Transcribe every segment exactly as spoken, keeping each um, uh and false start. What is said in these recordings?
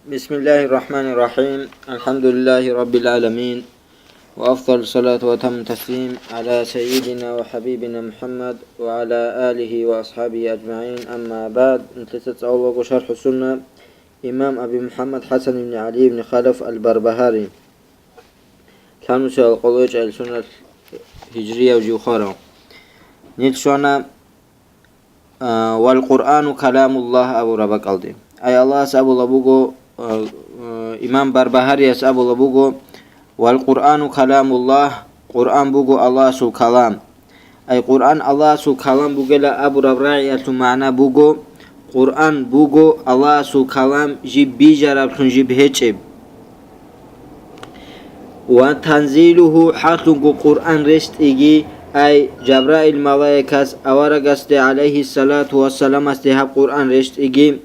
بسم الله الرحمن الرحيم. الحمد لله رب العالمين. وأفضل الصلاة وأتم التسليم على سيدنا وحبيبنا محمد وعلى آله وأصحابه أجمعين. أما بعد. Нилъеца цӀалулаго шархӀу сунна, имам Аби МухӀаммад ХӀасан ибн ГӀали ибн Халаф ал-Барбагьари. Лъанусиялда къоло чӀел сунал гьижрияв жив хварав. Нилъ щвана, а, «Вал Къуръану каламуллагь» абураб бакӀалде. Ай Аллагьас абула буго, а, а, имам Барбагьарияс абула буго: «Вал Къуръану каламуллагь», Къуръан буго Аллагьасул калам. Ай Къуръан Аллагьасул калам бугела абураб рагӀиялъул магӀна буго: Къуръан буго Аллагьасул калам жиб бижараблъун жиб гьечӀеб. «Ва танзилуху», хӀакълъунго Къуръан рещтӀиги, ай Жабраил малаикас аварагасде, гӀалайгьиссалату вассаламасде гьаб Къуръан рещтӀиги,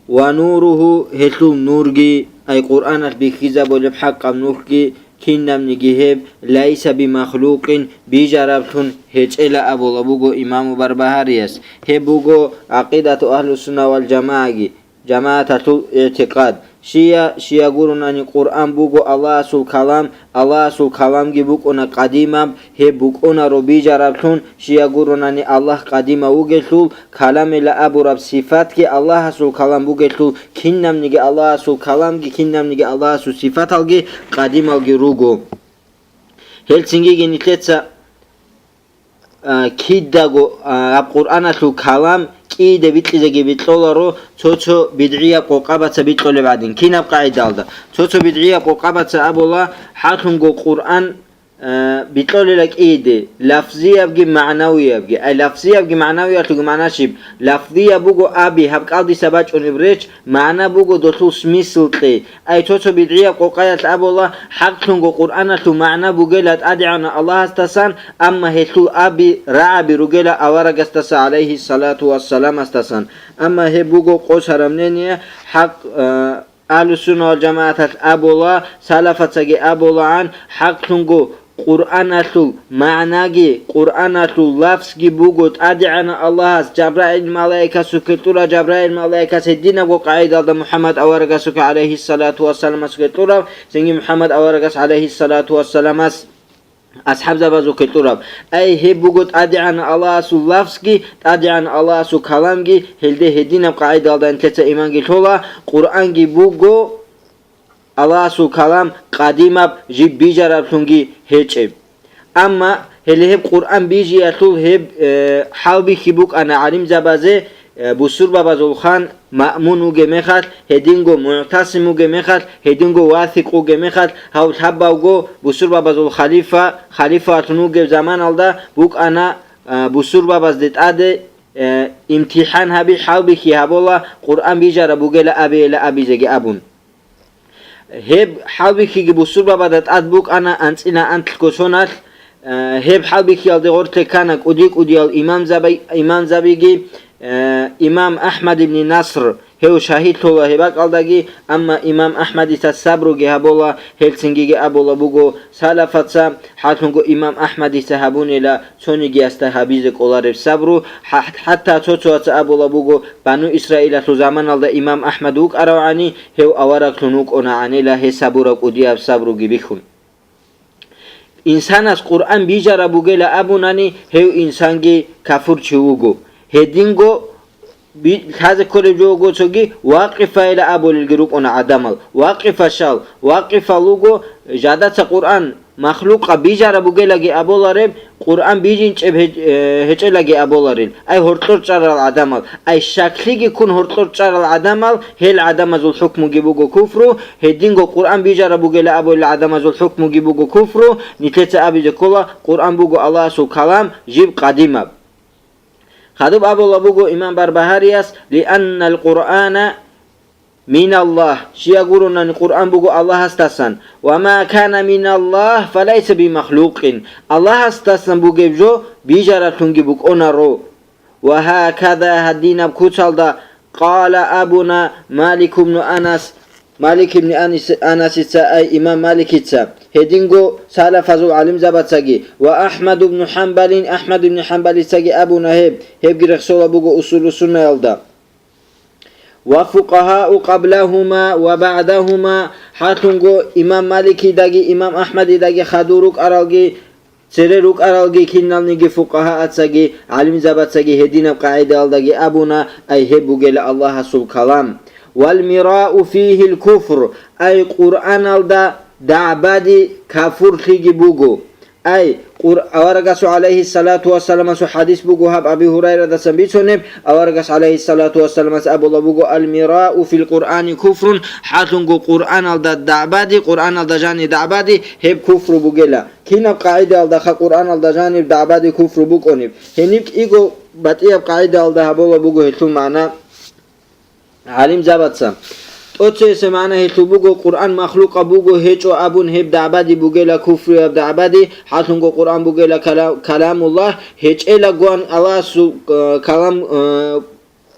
«ва нуруху», гьелъул нурги, ай Къуръаналъ бихьизабулеб хӀакъаб нурги, кинабниги гьеб, «лайса бимахлукъин», бижараблъун гьечӀела абула буго имаму Барбагьарияс. Гьеб буго гӀакъидату агьлусунна вал жамагӀаги, жамагӀаталъул игӀтикъад. Щия, щия гуронани, Къуръан буго Аллагьасул калам, Аллагьасул каламги букӀуна къадимаб, гьеб букӀунаро бижараблъун, щия гуронани, Аллагь къадимав вугелъул, каламила абураб сифатги Аллагьасул калам бугелъул, кинабниги Аллагьасул каламги, кинабниги Аллагьасул сифаталги къадималги руго. Гьелцинги нилъеца а, кидаго, а, гьаб Къуръаналъул калам кӀиде бикьизеги бикьоларо, цо-цо бидгӀияб къокъабаца бикьулеб гӀадин. Кинаб къагӀидалда? Цо-цо бидгӀияб къокъабаца абула, хӀакълъунго Къуръан, а, бикьолила кӀиде, лафзиябги магӀнавиябги. Ай лафзиябги магӀнавиялъулги магӀна щиб? Лафзияб буго аби, гьаб кӀалдиса бачӀунеб речь, магӀна буго долъул смысл кьей. Ай цо-цо бидгӀияб къокъаялъ абула, хӀакълъунго Къуръаналъул магӀна бугела ТӀадегӀанав Аллагьасдасан, амма гьелъул аби рагӀаби ругела аварагасдаса, гӀалайгьиссалату вассаламасдасан. Амма гьеб буго къосараб мнение, хӀакъ, э, Агьлусунна вал жамагӀаталъ абула, салафацаги абулаан, хӀакълъунго Къуръаналъул магӀнаги, Къуръаналъул лафзги буго ТӀадегӀанав Аллагьас Жабраил малаикасухъе кьураб, Жабраил малаикас гьединабго къагӀидалда МухӀаммад аварагасухъе, гӀалайгьиссалату вассаламасухъе кьураб, цинги МухӀаммад аварагас, гӀалайгьиссалату вассаламас, асхӀабзабазухъе кьураб. Ай гьеб буго ТӀадегӀанав Аллагьасул лафзги, ТӀадегӀанав Аллагьасул каламги, гьелде гьединаб къагӀидалда нилъеца иманги лъола, Къуръанги буго Аллагьасул калам къадимаб, жиб бижараблъунги гьечӀеб. Амма гьеле гьеб Къуръан бижиялъул гьеб, э, хӀалбихьи букӀана гӀалимзабазе, э, бусурбабазул хан Маъмун вугеб мехалъ, гьединго МугӀтасим вугеб мехалъ, гьединго Васикъ вугеб мехалъ, гьав лъабавго бусурбабазул халифа, халифаялъун вугеб заманалда букӀана, э, бусурбабазде тӀаде, э, имтихӀан гьаби, хӀалбихьи гьабула, Къуръан бижараб бугела абейила абизеги абун. Гьеб хӀалбихьиги бусурбабазда тӀад букӀана анцӀила анлъго соналъ. Э, гьеб хӀалбихьиялде гъорлъе ккана кӀуди-кӀудиял имамзаби-, имамзабиги, э, имам АхӀмад ибни Наср, гьев шагьидлъула гьеб бакӀалдаги, амма имам АхӀмадица сабруги гьабула, гьелцингиги абула буго, салафаца, хӀакълъунго имам АхӀмадица гьабунила цонигиясда гьабизе кӀолареб сабру, хӀа-, хӀатта цо-цояца абула буго, Бану Исраилалъул заманалда имам АхӀмад вукӀаравгӀани, гьев авараглъун вукӀунагӀанила гьес гьабураб кӀудияб сабруги бихьун. Инсанас Къуръан бижараб бугела абунани, гьев инсанги кафурчи вуго. Гьединго би-, лъазе кколеб жо вуго цоги вакъифайила абулелги рукӀуна гӀадамал. Вакъифа щал, вакъифал вуго жадаца Къуръан махлукъа бижараб бугелаги аболареб, Къуръан бижинчӀеб гьеч-, э, гьечӀелаги аболарел. Ай гьоркьор чӀарал гӀадамал, ай щаклъиги ккун гьоркьор чӀарал гӀадамал, гьел гӀадамазул хӀукмуги буго куфру, гьединго Къуръан бижараб бугела абулел гӀадамазул хӀукмуги буго куфру, нилъеца абизе ккола, Къуръан буго Аллагьасул калам, жиб къадимаб. Хадуб абула буго имам Барбагьарияс: «Лианнал Къуръана миналлагь», щия гуронани Къуръан буго Аллагьасдасан, «ва ма кана миналлагь, фалайса бимахлукъин», Аллагьасдасан бугеб жо бижараблъунги букӀунаро. «Ва гьакада», гьадинаб куцалда, «къала», абуна Малик ибн Анас, Малик ибн Анис-, Анасица, ай имам Маликица, гьединго салафазул гӀалимзабацаги, «ва АхӀмад ибн ХӀамбалин», АхӀмад ибн ХӀамбалицаги абуна гьеб, гьебги рехсола буго Усулу Суннаялда. Ва фукъагьау къаблагьума ва багӀдагьума, хӀакълъунго имам Маликидаги имам Ахмадидаги хадур рукӀаралги, цере рукӀаралги киналниги фукъагьаацаги гӀалимзабацаги гьединаб къагӀидаялдаги абуна, ай гьеб бугела Аллагьасул калам. Вал мирау фигьил куфр, ай Къуръаналда дагӀбади кафурлъиги буго. Ай, Къур-, аварагасул гӀалайгьиссалату вассаламасул хадис буго гьаб Аби Гьурайрадасан бицунеб, аварагас гӀалайгьиссалату вассаламас абула буго: «Ал-мирау фил Къуръани куфрун», хӀакълъунго Къуръаналда дагӀбади, Къуръаналда жанир дагӀбади, гьеб куфру бугела. Кинаб къагӀидаялдаха Къуръаналда жанир дагӀбади куфру букӀунеб? Гьениб кӀиго батӀияб къагӀидаялда гьабула буго гьелъул магӀна гӀалимзабаца. ТӀоцебесеб магӀна гьелъул буго, Къуръан махлукъаб буго гьечӀо абун гьеб дагӀбади бугела куфруяб дагӀбади, хӀакълъунго Къуръан бугела кала-, каламуллагь, гьечӀелагоан Аллагьасул, э, калам, э,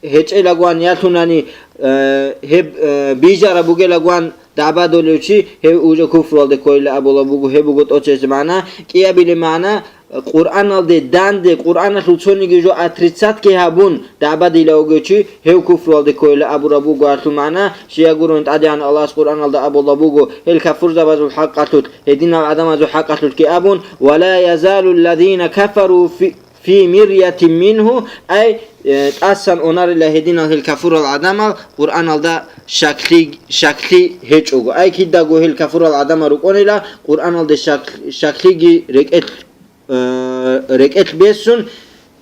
гьечӀелагоан ялъунани, э, гьеб, э, бижараб бугелагоан дагӀбадулев чи, гьев уже куфруялде кколила абула буго, гьеб буго тӀоцебесеб магӀна. КӀиабилеб магӀна, Къуръаналде данде, Къуръаналъул цониги жо отрицатьги гьабун, дагӀбадила вугев чи, гьев куфруялде кколила абураб буго гьалъул магӀна, щай гурелъул ТӀадегӀанав Аллагьас Къуръаналда абулаб буго, гьел кафурзабазул хӀакъалъулъ, гьединал гӀадамазул хӀакъалъулъги абун: «Ва ла язалу ллазина кафару фи, фи мирятин мингьу», ай, э, тӀасан унарила гьединал гьел кафурал гӀадамал Къуръаналда щаклъи, щаклъи гьечӀого. Ай, кидаго гьел кафурал гӀадамал рукӀунила Къуръаналде щак-, щаклъиги рекӀелъ э, рекӀелъ бессун,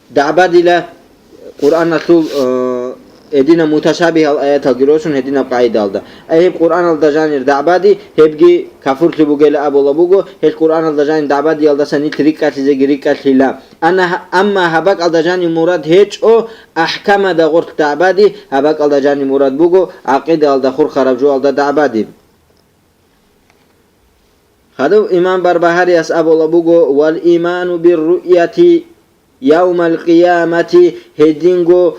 дагӀбадила Къуръаналъул, э, гьединаб муташабигьал аяталги росун гьединаб къагӀидалда. Ай гьеб Къуръаналда жанир дагӀбади, гьебги кафурлъи бугела абула буго, гьел Къуръаналда жанир дагӀбадиялдаса нилъ рикӀкӀалъизеги рикӀкӀалъила. Ана-, амма гьаб бакӀалда жанир мурад гьечӀо, ахӀкамада гъорлъ дагӀбади, гьаб бакӀалда жанир мурад буго, гӀакъидаялда хурхараб жоялда дагӀбади. Гьадав имам Барбагьарияс абула буго: «Вал иману бир руъяти явмал къиямати», гьединго,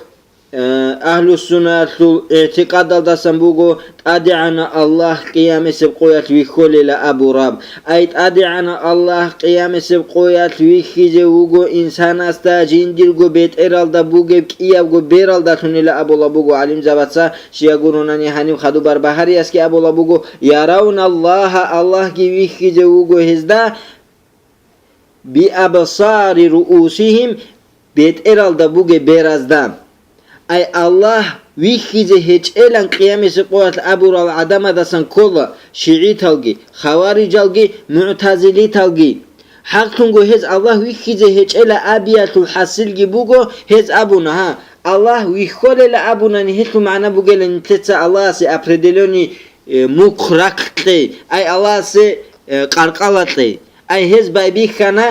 э, агьлуссуналъул игӀтикъадалдасан буго ТӀадегӀанав Аллагь къиямасеб къоялъ вихьолела абураб. Ай, ТӀадегӀанав Аллагь къиямасеб къоялъ вихьизе вуго инсанасда жиндирго бетӀералда бугеб кӀиябго бералдалъунила абула буго гӀалимзабаца. Щай гурелъул гьаниб хадуб Барбагьариясги абула буго: «Яравна Аллагьа», Аллагьги вихьизе вуго гьезда, «биабсари руусихим», бетӀералда бугеб беразда. Ай, Аллагь вихьизе гьечӀелан къиямасеб къоялъ абурал гӀадамадасан ккола шигӀиталги, хаварижалги, мугӀтазилиталги. ХӀакълъунго гьез Аллагь вихьизе гьечӀела абиялъул хӀасилги буго, гьез абуна, гьа, Аллагь вихьолела абунани, гьелъул магӀна бугела нилъеца Аллагьасе определённый, э, мухъ рахъ кьей, ай, Аллагьасе, э, къаркъала кьей. Ай, гьез байбихьана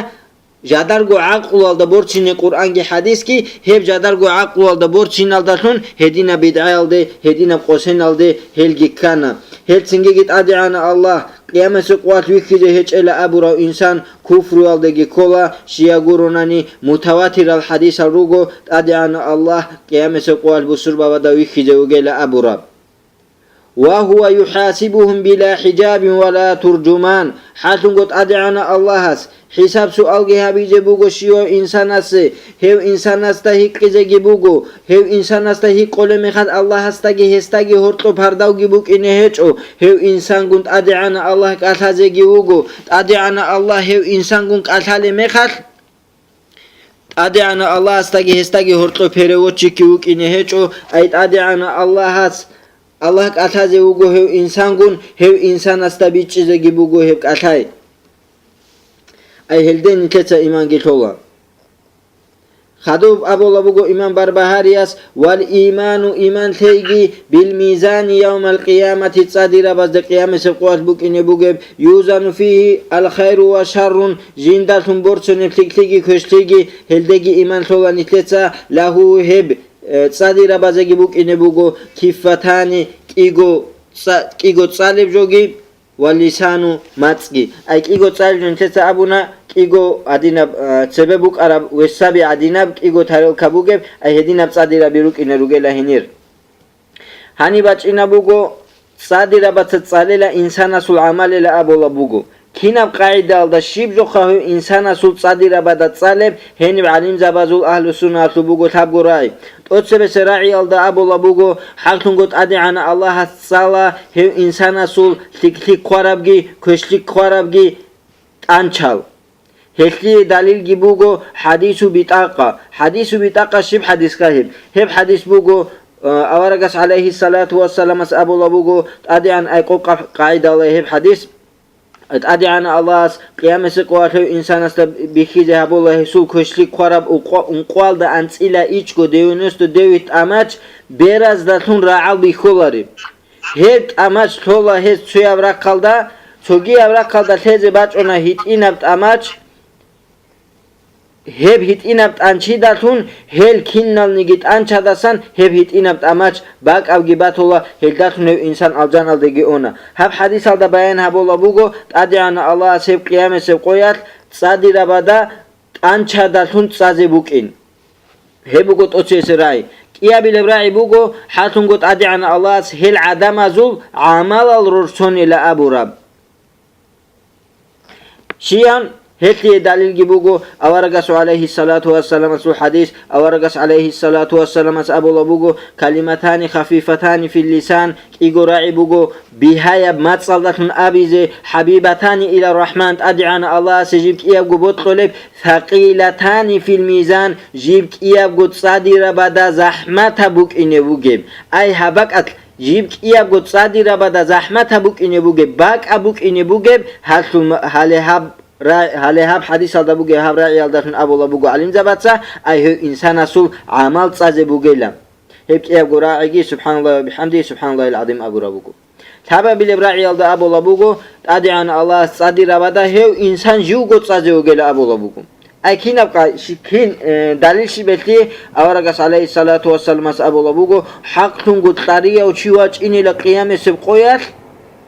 жадарго гӀакълуялда борцине Къуръанги хӀадисги, гьеб жадарго гӀакълуялда борциналдалъун гьединаб бидгӀаялде, гьединаб къосиналде гьелги ккана. Гьелцинги ТӀадегӀанав Аллагь къиямасеб къоялъ вихьизе гьечӀела абурав инсан куфруялдеги ккола, щай гурелъул мутаватирал хӀадисал руго ТӀадегӀанав Аллагь къиямасеб къоялъ бусурбабазда вихьизе вугела абураб. «Ва гьува юхӀасибухум била хӀижабин ва ла туржуман», хӀакълъунго ТӀадегӀанав Аллагьас хӀисаб-суалги гьабизе буго щивав инсанасе, гьев инсанасда гьикъизеги буго, гьев инсанасда гьикъулеб мехалъ Аллагьасдаги гьесдаги гьоркьоб пардавги букӀине гьечӀо, гьев инсангун ТӀадегӀанав Аллагь кӀалъазеги вуго, ТӀадегӀанав Аллагь гьев инсангун кӀалъалеб мехалъ, ТӀадегӀанав Аллагьасдаги гьесдаги гьоркьоб переводчикги вукӀине гьечӀо, ай ТӀадегӀанав Аллагьас, Аллагь кӀалъазе вуго гьев инсангун, гьев инсанасда бичӀчӀизеги буго гьеб кӀалъай. Ай гьелде нилъеца иманги лъола. Хадуб абула буго имам Барбагьарияс: «Вал иману», иман лъейги, «бил мизани явмал къиямати», цӀадирабазда къиямасеб къоялъ букӀине бугеб, «юзану фигьи ал хайру ва шаррун», жиндалъун борцунеб лъикӀлъиги квешлъиги, гьелдеги иман лъола нилъеца, «лагьу», гьеб, э, цӀадирабазеги букӀине буго, «киффатани», кӀиго цӀа-, кӀиго цӀалеб жоги, «ва лисану», мацӀги. Ай кӀиго цӀалеб жо нилъеца абуна, кӀиго гьадинаб, э, цебе букӀараб весаби гьадинаб, кӀиго тарелка бугеб, ай гьединаб цӀадираби рукӀине ругела гьенир. Гьаниб бачӀина буго, цӀадирабаца цӀалела инсанасул гӀамалила абула буго. Кинаб къагӀидаялда, щиб жоха гьев инсанасул цӀадирабада цӀалеб, гьениб гӀалимзабазул, агьлу-суннаялъул буго лъабго рагӀи. ТӀоцебесеб рагӀиялда абула буго, хӀакълъунго ТӀадегӀанав Аллагьас цӀала гьев инсанасул лъикӀлъи хъварабги, квешлъи хъварабги тӀанчал. Гьелъие далилги буго хӀадису битӀакъа. ХӀадису битӀакъа щиб хӀадисха гьеб? Гьеб хӀадис буго, э, аварагас, гӀалайгьиссалату вассаламас, абула буго, ТӀадегӀан айкъо къа-, къагӀидала гьеб хӀадис. ТӀадегӀанав Аллагьас къиямасеб къоялъ гьев инсанасда бихьизе гьабула гьесул квешлъи хъвараб ункъо-, ункъоялда анцӀила ичӀго, девяносто девять тӀамач бераздалъун рагӀал бихьулареб. Гьеб тӀамач лъола гьез цояб рахъалда, цогияб рахъалда лъезе бачӀуна гьитӀинаб тӀамач. Гьеб гьитӀинаб тӀанчидалъун, гьел киналниги тӀанчадасан гьеб гьитӀинаб тӀамач бакӀабги батула, гьелдалъун гьев инсан алжаналдеги уна. Гьаб хӀадисалда баян гьабула буго, ТӀадегӀанав Аллагьас гьеб къиямасеб къоялъ цӀадирабада тӀанчадалъун цӀазе букӀин. Гьеб буго тӀоцебесеб рагӀи. КӀиабилеб рагӀи буго, хӀакълъунго ТӀадегӀанав Аллагьас гьел гӀадамазул гӀамалал рорцонила абураб. Щиян, гьелъие далилги буго аварагасул, гӀалайгьиссалату вассаламасул хӀадис, аварагас, гӀалайгьиссалату вассаламас, абула буго: «Калиматани хафифатани фил лисан», кӀиго рагӀи буго бигьаяб мацӀалдалъун абизе: «ХӀабибатани иля рахӀман», ТӀадегӀанав Аллагьасе жиб кӀиябго бокьулеб, «сакъилатани фил мизан», жиб кӀиябго цӀадирабада захӀматаб букӀине бугеб. Ай, гьабакӀалъ Жиб кӀиябго цӀадирабада захӀматаб букӀине бугеб, бакӀаб букӀине бугеб, гьалъул ма-, гьале гьаб ра-, гьале гьаб хӀадисалда бугеб гьаб рагӀиялдалъун абула буго гӀалимзабаца, ай гьев инсанасул гӀамал цӀазе бугела. Гьеб кӀиябго рагӀиги «СубхӀаналлагьи ва бихӀамдигьи, СубхӀаналлагьил гӀазим» абураб буго. Лъабабилеб рагӀиялда абула буго, ТӀадегӀанав Аллагьас цӀадирабада гьев инсан живго цӀазе вугела абула буго. Ай кинаб къа-, щи-, кин, э, далил щиб гьелъие? Аварагас, гӀалайгьиссалату вассаламас, абула буго: «ХӀакълъунго кьарияв чи вачӀинила къиямасеб къоялъ,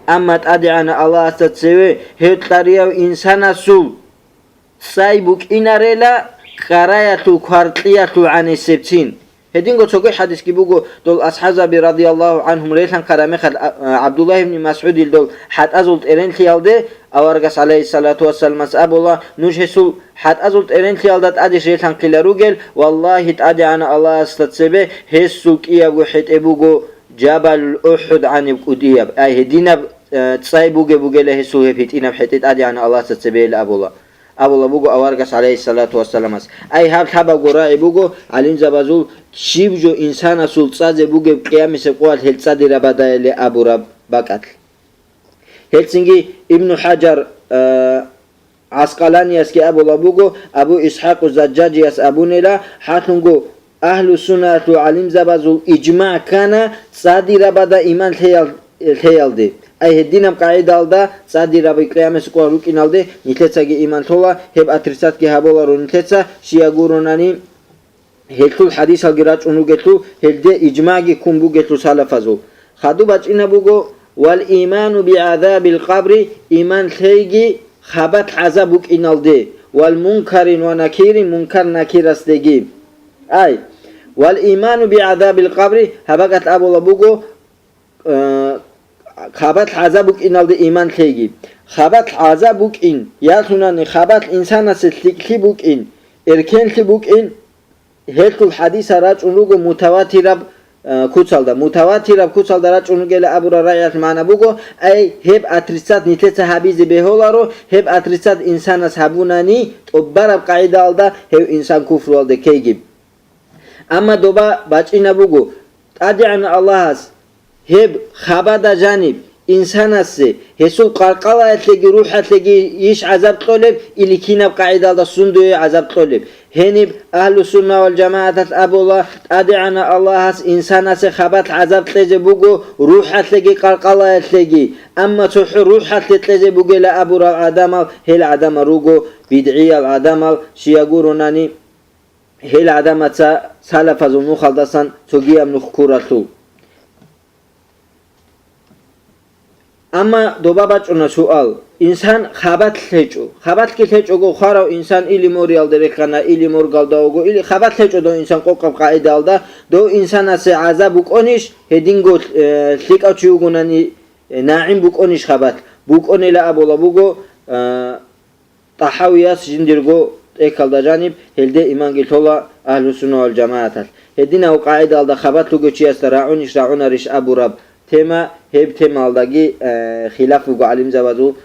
амма ТӀадегӀанав Аллагьасда цеве гьев кьарияв инсанасул цӀай букӀинарела кьараялъул кваркьиялъул гӀанисебцин». Гьединго цоги хӀадисги буго, дол асхӀабзаби, радияллагьу гӀанхум, релъанхъараб мехалъ, а, а, ГӀабдуллагь ибн МасгӀудил дол хӀатӀазул тӀеренлъиялде аварагас, гӀалайгьиссалату вассаламас, абула: «Нуж гьесул хӀатӀазул тӀеренлъиялда тӀадеш релъанхъила ругел, валлагьи, ТӀадегӀанав Аллагьасда цебе гьесул кӀиябго хӀетӀе буго Жабалул УхӀуд гӀаниб кӀудияб». Ай, гьединаб, э, цӀай бугеб бугела гьесул гьеб гьитӀинаб хӀетӀе ТӀадегӀанав Аллагьасда цебейила абула. Абула буго аварагас, гӀалайгьиссалату вассаламас. Ай, гьаб лъабабго рагӀи буго гӀалимзабазул, щиб жо инсанасул цӀазе бугеб къиямасеб къоялъ гьел цӀадирабадайилан абураб бакӀалъ. Гьелцинги Ибну ХӀажар, э, ГӀаскъаланиясги абула буго, Абу ИсхӀакъу Заджаджияс абунила, хӀакълъунго, агьлу-суннаялъул гӀалимзабазул ижмагӀ ккана цӀадирабада иман лъеял-, лъеялде. Ай гьединаб къагӀидалда цӀадираби къиямасеб къоялъ рукӀиналде нилъецаги иман лъола, гьеб отрицатги гьабуларо нилъеца, щай гурунани, гьелъул хӀадисалги рачӀун ругелъул, гьелде ижмагӀги ккун бугелъул салафазул. Хадуб бачӀинаб буго: «Вал иману би гӀазабил къабри», иман лъейги хабалъ гӀазаб букӀиналде, «вал мункарин ва накирин», мункар накирасдеги. Ай, «вал иману би гӀазабил къабри», гьабакӀалъ абула буго, э, хабалъ гӀазаб букӀиналде иман лъейги. Хабалъ гӀазаб букӀин, ялъунани хабалъ инсанасе лъикӀлъи букӀин, эркенлъи букӀин, гьелъул хӀадисал рачӀун руго мутаватираб, э, куцалда. Мутаватираб куцалда рачӀун ругела абураб рагӀиялъ магӀна буго, ай, гьеб отрицат нилъеца гьабизе бегьуларо, гьеб отрицат инсанас гьабунани, тӀубараб къагӀидалда гьев инсан куфруялде ккейги. Амма доба бачӀинаб буго, ТӀадегӀанав Аллагьас гьеб хабада жаниб инсанасе гьесул къаркъалаялъеги рухӀалъеги иш гӀазаб кьолеб или кинаб къагӀидалда сундуе гӀазаб кьолеб? Гьениб Агьлу-сунна вал-жамагӀаталъ абула, ТӀадегӀанав Аллагьас инсанасе хабалъ гӀазаб кьезе буго рухӀалъеги къаркъалаялъеги, амма цохӀо рухӀалъе кьезе бугела абурал гӀадамал, гьел гӀадамал руго бидгӀиял гӀадамал, щай гурунани, гьел гӀадамаца салафазул нухалдасан цогияб нух ккуралъул. Амма доба бачӀуна суал: инсан хабалъ лъечӀо. Хабалъги лъечӀого, хварав инсан или мориялда рехана, или моргалда вуго, или хабалъ лъечӀо дов инсан къокъаб къагӀидалда, дов инсанасе гӀазаб букӀонищ, гьединго, э, лъикӀав чи вугонани, э, нагӀим букӀонищ хабалъ? БукӀонила абула буго, а, ТӀахӀавияс жиндирго тӀехьалда жаниб, гьелде иманги лъола Агьлусунна вал ЖамагӀаталъ. Гьединав къагӀидалда хабалъ буго чиясда рагӀунищ, рагӀунарищ абураб тема, гьеб темалдаги, э, хилаф буго гӀалимзабазул.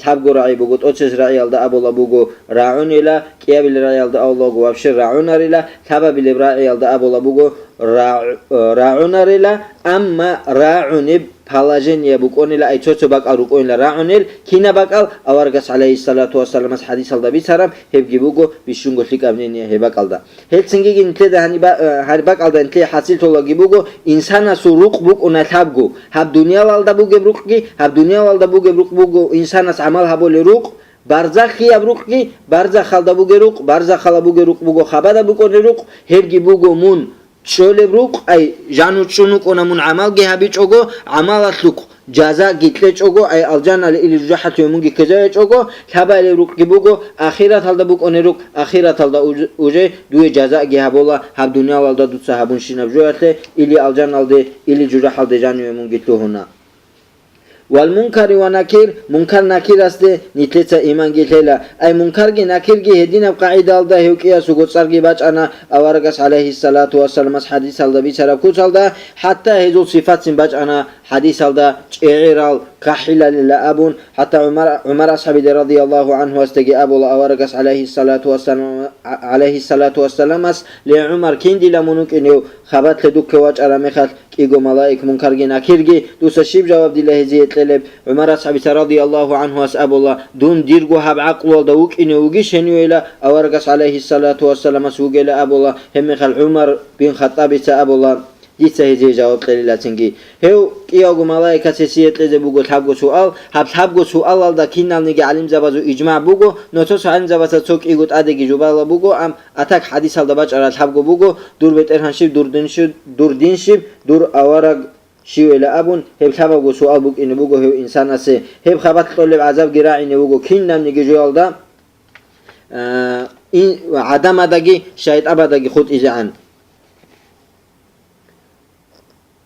Лъабго рагӀи буго, тӀоцес рагӀиялда абула буго рагӀунила, кӀиабил рагӀиялда абула буго вообще рагӀунарила, лъабабилеб рагӀиялда абула буго рагӀ-, э, рагӀунарила, амма рагӀунеб положение букӀунила, ай цо-цо бакӀал рукӀунила рагӀунел, кинаб бакӀал? Аварагас, гӀалайгьиссалату вассаламас, хӀадисалда бицараб, гьебги буго бищунго лъикӀаб мнение гьеб бакӀалда. Гьелцинги нилъеда гьаниб ба-, э, гьар бакӀалда нилъее хӀасиллъулаги буго, инсанасул рукъ букӀуна лъабго, гьаб дуниялалда бугеб рукъги, гьаб дуниялалда бугеб рукъ буго инсанас гӀамал гьабулел рукъ, барзахияб рукъги, барзахалда бугеб рукъ, барзахалда бугеб рукъ буго хабада букӀунел рукъ, гьебги буго мун чӀолеб рукъ, ай, жану чӀун вукӀуна мун гӀамалги гьабичӀого, гӀамалалъухъ жазаги кьечӀого, ай, алжанали или жужахӀалъуе мунги ккезавечӀого, лъабаялеб рукъги буго, ахираталда букӀунел рукъ, ахираталда уж-, уже дуе жазаги гьабула, гьаб дуниялалда дуца гьабунщинаб жоялъе, или алжаналде, или жужахӀалде жануе мунги лъугьуна. Вал мункари ва накир, мункар накирасде нилъеца иманги лъела. Ай мункарги накирги гьединаб къагӀидалда гьев кӀиясул гоцӀарги бачӀана аварагас, гӀалайгьиссалату вассаламас, хӀадисалда бицараб куцалда, хӀатта гьезул сифатцин бачӀана хӀадисалда чӀегӀерал, кахӀилалила абун, хӀатта ГӀумар, ГӀумар асхӀабиде радияллагьу гӀанхуасдаги абула аварагас, гӀалайгьиссалату вассалам, гӀалайгьиссалату вассаламас: «Ле, ГӀумар, кин дила мун вукӀинев хабалъе духъе вачӀараб мехалъ кӀиго малаик мункарги накирги, дуца щиб жаваб дила гьезие кьелеб?» ГӀумар асхӀабица радияллагьу гӀанхуас абула: «Дун дирго гьаб гӀакълуялда вукӀине вугищ гьенивейила аварагас, гӀалайгьиссалату вассаламас, вугела?» абула. Гьебмехалъ ГӀумар бин Хаттабица абула: «Дица гьезие жаваб кьелилацинги». Гьев кӀиявго малаикас гьесие кьезе буго лъабго суал. Гьаб лъабго суалалда киналниги гӀалимзабазул ижмагӀ буго, но цо-цо гӀалимзабаца цо кӀиго тӀадеги жубала буго, ам А так хӀадисалда бачӀарал лъабго буго: «Дур БетӀергьан щиб, дур дин щиб, дур дин щиб, дур авараг щивела?» абун, гьеб лъабабго суал букӀине буго гьев инсанасе. Гьеб хабалъ кьолеб гӀазабги рагӀине вуго кинабниги жоялда, а, ин-, гӀадамадаги шайтӀабадаги хутӀизегӀан.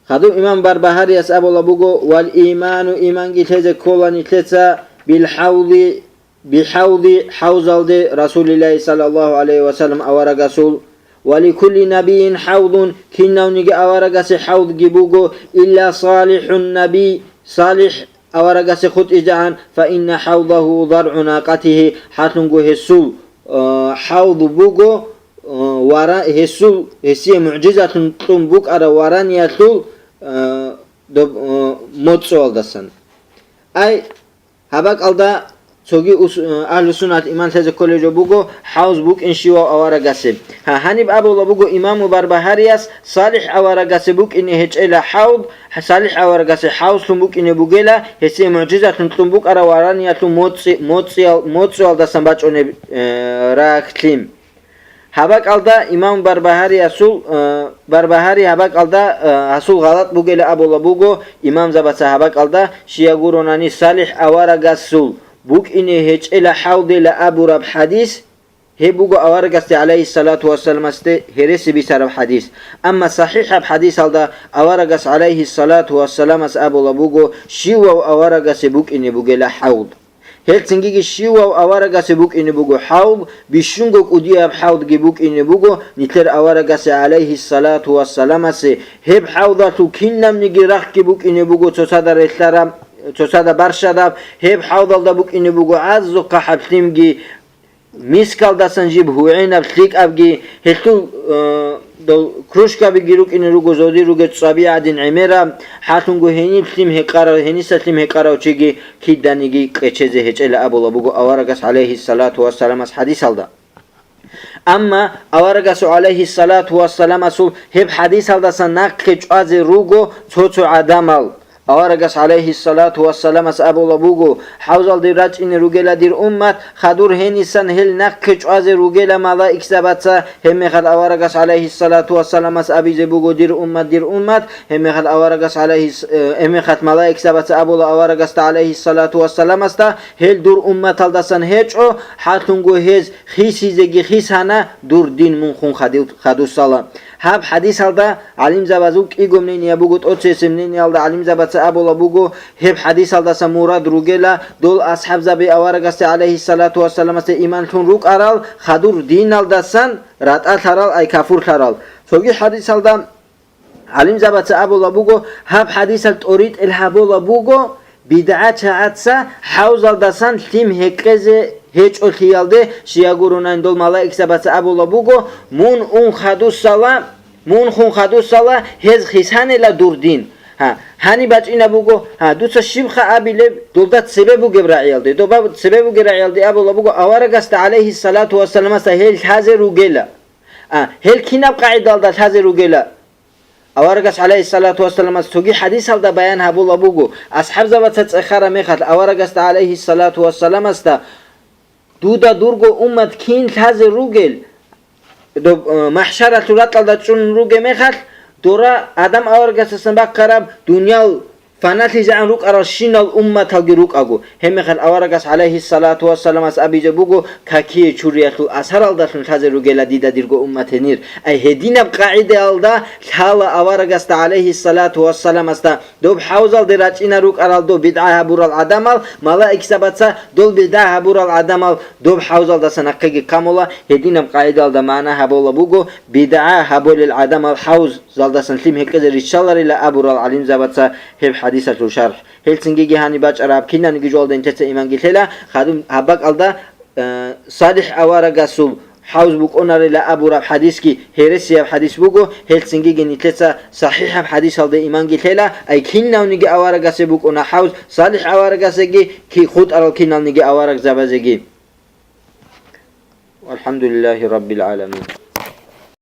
Хадуб имам Барбагьарияс абула буго: «Вал иману, иманги лъезе ккола нилъеца, бил хӀавди, бихӀавди, хӀавзалде, Расулиллагьи саллаллагьу гӀалайгьи ва саллам аварагасул, ва ликулли набийин хӀавдун, кинавниги аварагасе хӀавдги буго, илла салихӀун набий, салихӀ аварагасе хутӀизегӀан, фа инна хӀавдагьу заргӀу накъатигьи, хӀалъунго гьесул, э, хӀавд буго, э, вара-, гьесул, гьесие мугӀжизатлъун кьун букӀарав вараниялъул, э, доб-, э, моцӀуялдасан». Ай, гьаб бакӀалда цоги ус-, э, агьлу суннат иман лъезе кколеб жо буго, хӀавз букӀин щивав аварагасе. Гьа, гьаниб абула буго имаму Барбагьарияс, салихӀ аварагасе букӀине гьечӀела хӀавд, салихӀ аварагасе хӀавзлъун букӀине бугела, гьесие мугӀжизатлъун кьун букӀарав вараниялъул моцӀи-, моцӀиял-, моцӀуялдасан бачӀунеб, э, рахь лъим. Гьаб бакӀалда имам Барбагьариясул, э, Барбагьари гьаб бакӀалда, э, гьасул гъалатӀ бугела абула буго имамзабаца гьаб бакӀалда, щай гуронани салихӀ аварагасул букӀине гьечӀела хӀавдела абураб хӀадис, гьеб буго аварагасде гӀалайгьиссалату вассаламасде гьереси бицараб хӀадис. Амма сахӀихӀаб хӀадисалда аварагас гӀалайгьиссалату вассаламас абула буго, щивав аварагасе букӀине бугела хӀавд. Гьелцинги щивав аварагасе букӀине буго хӀавд, бищунго кӀудияб хӀавдги букӀине буго нилъер аварагасе гӀалайгьиссалату вассаламасе. Гьеб хӀавдалъул кинабниги рахьги букӀине буго цоцазда релълъараб, цоцазда барщадаб, гьеб хӀавдалда букӀине буго гӀаззухъа хӀаблъимги, мискалдасан жиб гьугӀинаб лъикӀабги, гьелъул, э, дол кружкабиги рукӀине руго зодир ругел цӀаби гӀадин гӀемераб, хӀалъунго гьениб лъим гьекъарав, гьениса лъим гьекъарав чиги киданиги кьечезе гьечӀела абула буго аварагас гӀалайгьиссалату вассаламас хӀадисалда. Амма аварагасул гӀалайгьиссалату вассаламасул гьеб хӀадисалдасан нахъе чӀвазе руго цо-цо гӀадамал. Аварагас гӀалайгьиссалату вассаламас абула буго, хӀавзалде рачӀине ругела дир уммат, хадур гьенисан гьел нахъе чӀвазе ругела малаикзабаца, гьебмехалъ аварагас гӀалайгьиссалату вассаламас абизе буго: «Дир уммат, дир уммат», гьебмехалъ аварагас гӀалайгьис-, э, гьебмехалъ малаикзабаца абула аварагасда гӀалайгьиссалату вассаламасда: «Гьел дур умматалдасан гьечӀо, хӀалъунго гьез хисизеги хисана, дур дин мун хун хадив-, хадусала». Гьаб хадисалда гӀалимзабазул кӀиго мнение буго, тӀоцесеб мнениялда гӀалимзабаца абула буго, гьеб хадисалдаса мурад ругела дол асхӀабзаби аварагасде, гӀалайгьиссалату вассаламасде, иман лъун рукӀарал, хадур диналдасан ратӀалъарал, ай кафурлъарал. Цоги хадисалда гӀалимзабаца абула буго, гьаб хадисал тӀоритӀел гьабула буго, бидгӀачагӀаца хӀавзалдасан лъим гьекъезе гьечӀолъиялде. Щия гурунан, дол малаикзабаца абула буго, мун ун хадусала, мун хун хадусала, гьез хисанила дур дин. Гьа, гьаниб бачӀина буго, гьа, дуца щибха абилеб, долда цебе бугеб рагӀиялде. Доба цебе бугеб рагӀиялде абула буго, аварагасда, гӀалайгьиссалату вассаламасда, гьел лъазе ругела. А, гьел кинаб къагӀидалда лъазе ругела? Аварагас, гӀалайгьиссалату вассаламас, цоги хадисалда баян гьабула буго, асхӀабзабаца цӀехара мехалъ аварагасда, гӀалайгьиссалату вассаламасда, дуда дурго уммат кин лъазе ругел, доб, э, махӀшаралъул ракьалда чӀун руге мехалъ, дора Адам аварагасдасан бахъараб дуниял фаналъизегӀан рукӀарал щинал умматалги рукӀаго. Гьебмехалъ аварагас, гӀалайгьиссалату вассаламас, абизе буго, какие чуриялъул асаралдалъун лъазе ругела дида дирго уммат гьенир. Ай гьединаб къагӀидаялда лъала аварагасда, гӀалайгьиссалату вассаламасда, доб хӀавзалде рачӀина рукӀарал доб бидгӀа гьабурал гӀадамал, малаикзабаца дол бидгӀа гьабурал гӀадамал доб хӀавзалдаса нахъеги камула. Гьединаб къагӀидаялда магӀна гьабула буго, бидгӀа гьабулел гӀадамал хӀавзалдасан лъим гьекъезе риччаларила абурал гӀалимзабаца гьеб хадисалъул шархӀ. Гьелцинги гьаниб бачӀараб кинабниги жоялда нилъеца иманги лъела, хадуб гьаб бакӀалда, э, Салихь аварагасул хӀавз букӀунарила абураб хадисги гьересияб хадис буго, гьелцинги нилъеца сахӀихӀаб хадисалда иманги лъела, ай кинавниги аварагасе букӀуна хӀавз, Салихь аварагасеги, ки хутӀарал киналниги аварагзабазеги. Валхамдулиллагьи раббил гӀаламин.